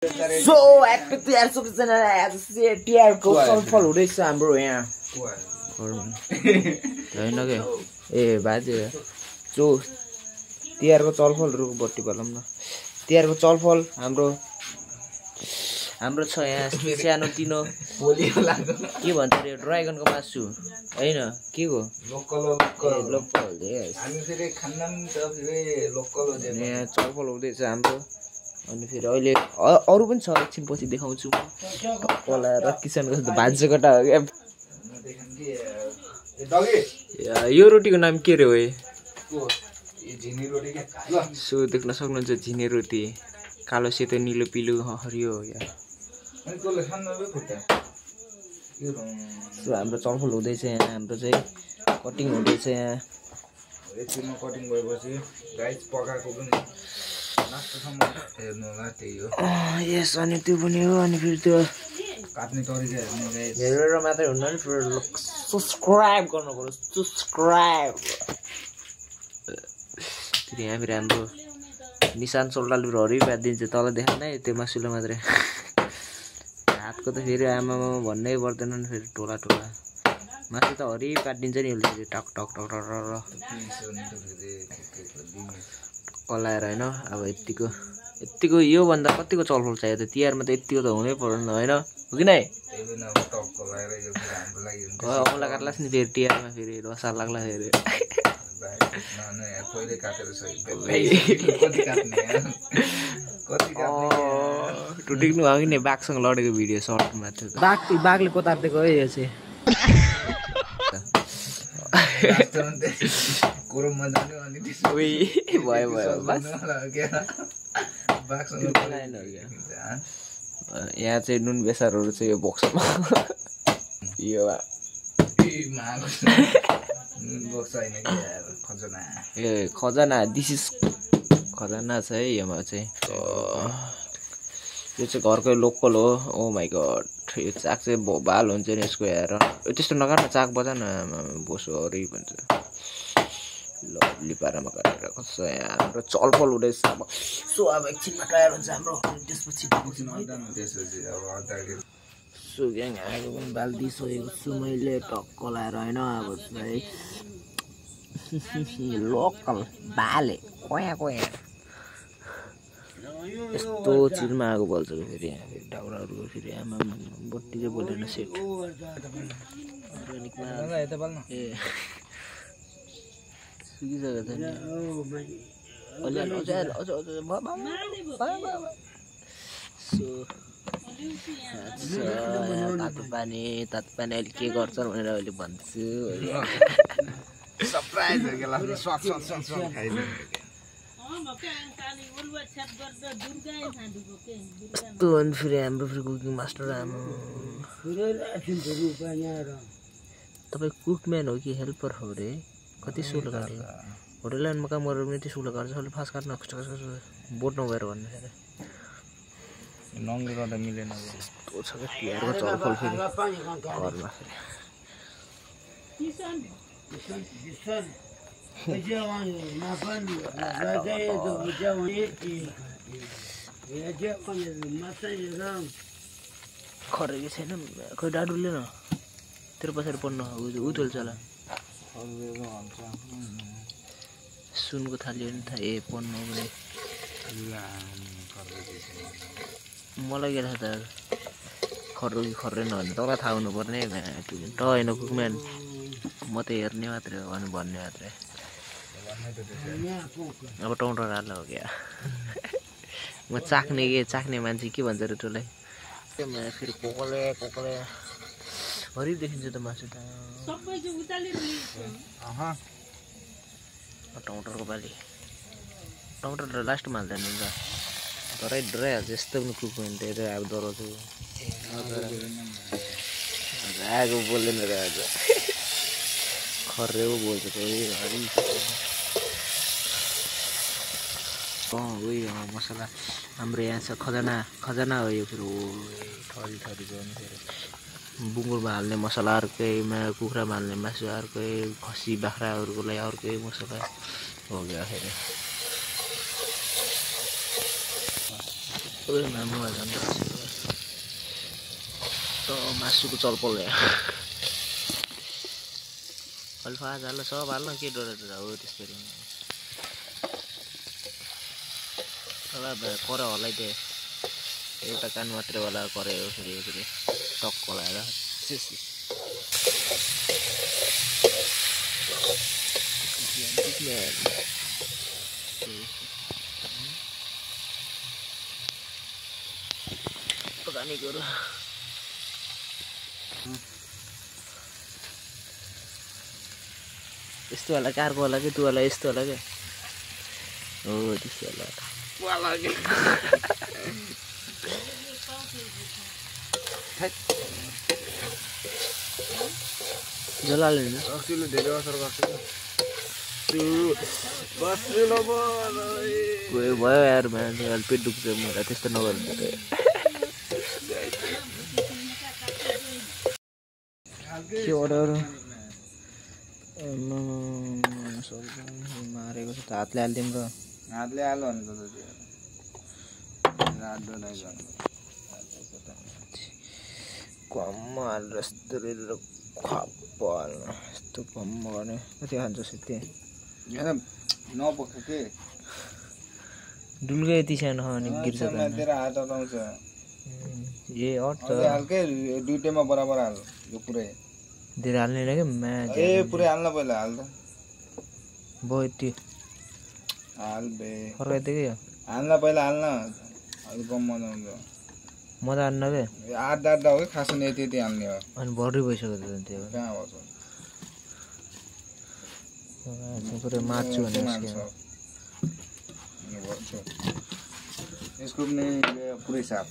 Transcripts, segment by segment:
so happy Tihar सबैजना आज चाहिँ तिहारको छलफल हुँदैछ हाम्रो यहाँ होइन के ए बाजे जो तिहारको छलफलहरू बत्ती बलाउँ न तिहारको छलफल हाम्रो छ यहाँ सानो तिनो के भन्छ अरे ड्रागनको मासु होइन के हो लोकल यहाँ छलफल हुँदैछ हाम्रो अनि फेरि अहिले अरू पनि छ एकछिन पछि देखाउँछु कोला र किसानको भान्से कटा हो क्या यो रोटीको नाम के रे हो सो देख्न सक्नुहुन्छ झिने रोटी कालो सेतो निलो पिलो हरियो सो हाम्रो छलफल हुँदैछ यहाँ हाम्रो चाहिँ कटिङ हुँदैछ यहाँ कटिङ भएपछि गाइस पकाएको पनि यस अनि त्यो पनि हो अनि फेरि त्यो काट्ने तरिका हेरेर मात्रै हुन्न नि फेरि सब्सक्राइब गर्नु पर्यो सब्सक्राइब फेरि यहाँ फेरि हाम्रो निशान सोल्डाले हरि पारिदिन्छ तल देखाएन है त्यो मासुले मात्रै हातको त फेरि आमामा भन्नै पर्दैन नि फेरि टोला टोला मासु त हरि काटिदिन्छ नि उसले फेरि टक टक टक टक कलाएर होइन अब यत्तिको योभन्दा कतिको चलफल चाहियो त तिहारमा त यत्तिको त हुनै पर्दैन होइन हो कि नै औँला काट्लास् नि फेरि तिहारमा फेरि रसा लाग्ला फेरि टुटिक्नु भयो कि नि बाघसँग लडेको भिडियो सर्टमा थियो बाघले कोतार्दिएको है यो चाहिँ यहाँ चाहिँ नुन बेसारहरू चाहिँ यो बोक्समा यो ए खजना दिस इज खजना छ है योमा चाहिँ यो चाहिँ घरकै लोकल हो ओ माई गड यो चाक चाहिँ भाल हुन्छ नि यसको हेर त्यस्तो नकाट्न चाक बजा न बोसो अरू भन्छ लभली पारामा काटेर कस्तो यहाँ हाम्रो चलफल हुँदैछ अब सो अब एकछिनमा तयार हुन्छ हाम्रो त्यसपछि सो ग्याङ आएको पनि बालिदिइसकेको छु मैले टक्क लाएर होइन अब चाहिँ लोकल भाले कोया कोया यस्तो चिरमा आगो बल्छ फेरि यहाँ फेरि दाउराहरू फेरि आमा बत्ती चाहिँ बोलेन सेट ए सुकिसकेको छ नि सो तातो पानी अहिले के गर्छन् भनेर अहिले भन्छु यस्तो अनि फेरि हाम्रो फेरि कुकिङ मास्टर तपाईँ कुकम्यान हो कि हेल्पर हो रे कति शुल्क काट्यो होटल लाइनमा काम गरेर पनि यति शुल्क काट्छ सबले फास्ट काट्न बोट नगएर भन्नु अरे नङले गर्दा मिलेन यस्तो छ क्या तिहारको चलफल फेरि घरमा फेरि खरेकी छैन खोइ डाडुले न तेरो पछाडि पढ्नु उ तोल्छ होला सुनको थाल्यो नि थाहा ए पढ्नु भने मलाई के थाहा त खर्रो कि खर्रेन भने तँलाई थाहा हुनुपर्ने त होइन कुकम्यान म त हेर्ने मात्रै हो अनि भन्ने मात्रै अब टमाटर हाल्नु हो क्या म चाख्ने मान्छे के भन्छ अरे तँलाई फेरि कोकले हरियो देखिन्छ त मासु त टमाटरको बाली टमाटर त लास्टमा हाल्दैन नि त डराइ हाल्छ यस्तो पनि कुक भने त्यो अब डराउँछु आगो बोल्दैन र आज खर्रेको बोल्छ उयो मसला हाम्रो यहाँ छ खजना हो यो फेरि थरीको फेरि बुङ्गुरमा हाल्ने मसला अर्कैमा कुखुरामा हाल्ने मासु अर्कै खसी बाख्राहरूको लागि अर्कै मसला हो गयो फेरि ओए मामु आ जान्छ त मासुको चलपल या अल्फा हाल्न सब हाल्न के डरेर हो त्यसरी अब कर हलाइदिए एउटा कान मात्रै होला करे फेरि टक्क लगाएर पकाने कुरो यस्तो होला कारको होला कि त्यो होला यस्तो होला क्या हो त्यस्तो होला जलाले रक्सीले धेरै असर गर्छ भयो यार मान्छे पेट दुख्छ मलाई त्यस्तो नगर्नु के अर्डर मारेको छ त हातले हालिदिउँ र हातले हाल्यो भने कम्म हालेर यस्तो खप्प हाल्नु यस्तो कम्म गर्ने कति खान्छ यति नपक्छ के डुल्कै यति सानो अनि गिर्छ त हात अटाउँछ ए अट त हल्कै दुईटैमा बराबर हाल यो पुरै धेरै हाल्ने क्या ए पुरै हाल्न पहिला हाल त भयो यति हाल बे फर्काइदियो हाल्न पहिला हाल्न अलिक कम मजा आउँछ मजा हाल्न क्या आधा आधा हो कि खास नि यति यति हाल्ने हो अनि भर्दै भइसक्यो त त्यो कहाँ भन्छ पुरै मार्छु भने यसको पनि पुरै साफ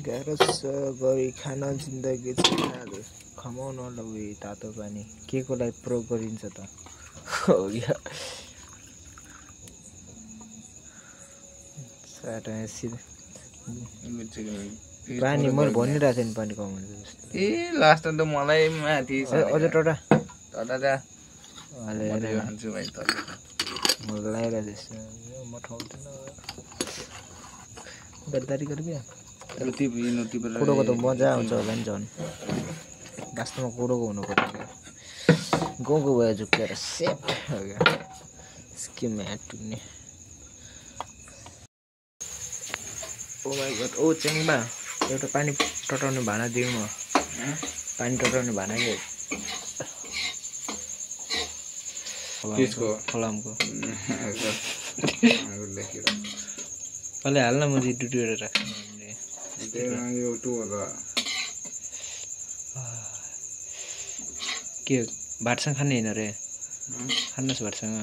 गाह्रो छ गरी खाना जिन्दगी खानाले खमाउन लगी तातो पानी के को लागि प्रयोग गरिन्छ त हो या पानी मैले भनिरहेको थिएँ नि पानी कमाउनु जस्तो ए लास्ट त मलाई माथि अझ टोटा टटा खान्छु भाइ त मलाई लगाइरहेको त्यस्तो म ठाउँदैन गद्दारी गरिबे कोडोको त मजा आउँछ होला नि झन् वास्तवमा कोडोको हुनुपर्छ गाउँको भयो झुक्केर सेट हो क्या स्किम टुन्ने ओ माई गड ओ च्याङबा एउटा पानी टटाउने भाँडा दिउँ म पानी टटाउने भाँडा के फलामको अहिले हाल्न म डुटेर राख्छु के भातसँग खाने होइन रे खानुहोस् भातसँग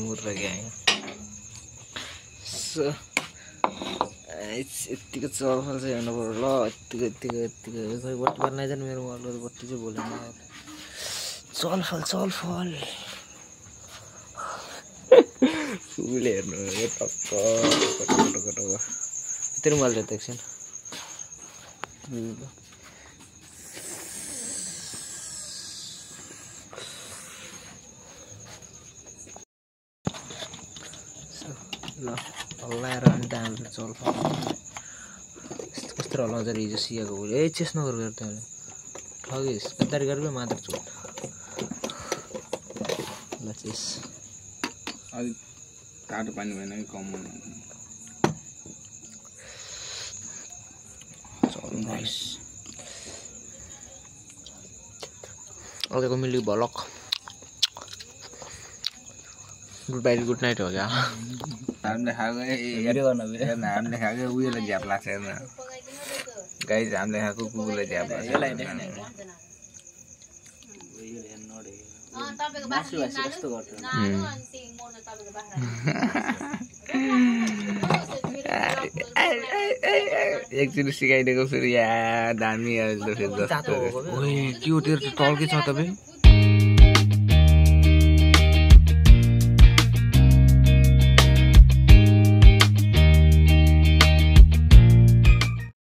मुर्रा ग्याङ यत्तिको चलफल चाहिँ हेर्नु पऱ्यो ल यत्तिको खै बट्टी पार्न आइज मेरो मलको बट्टी चाहिँ बोलेन चलफल उसले हेर्नु टक्क यति मोबाइल त एकछिन ल हल्लाएर अनि त्यहाँबाट चलफल कस्तो हल्लाउँछ अरे हिजो सिकाएको ए चेस नगर त्यहाँले ठगिस् गद्दारी गरेर मात्र छु ल चेस अलिक तातो पानी भएन कि कम अहिलेको मिली भलक गुड बाई गुड नाइट हो क्या हामीले खाएको हामीले खाएको उयोलाई झ्याप लाग्छ हेर्न गाई हामीले खाएको कुकुरलाई झ्याप लाग्छ एकचोटि सिकाइदिएको फेरि या दामी के हो तेरो टल्के छ तपाईँ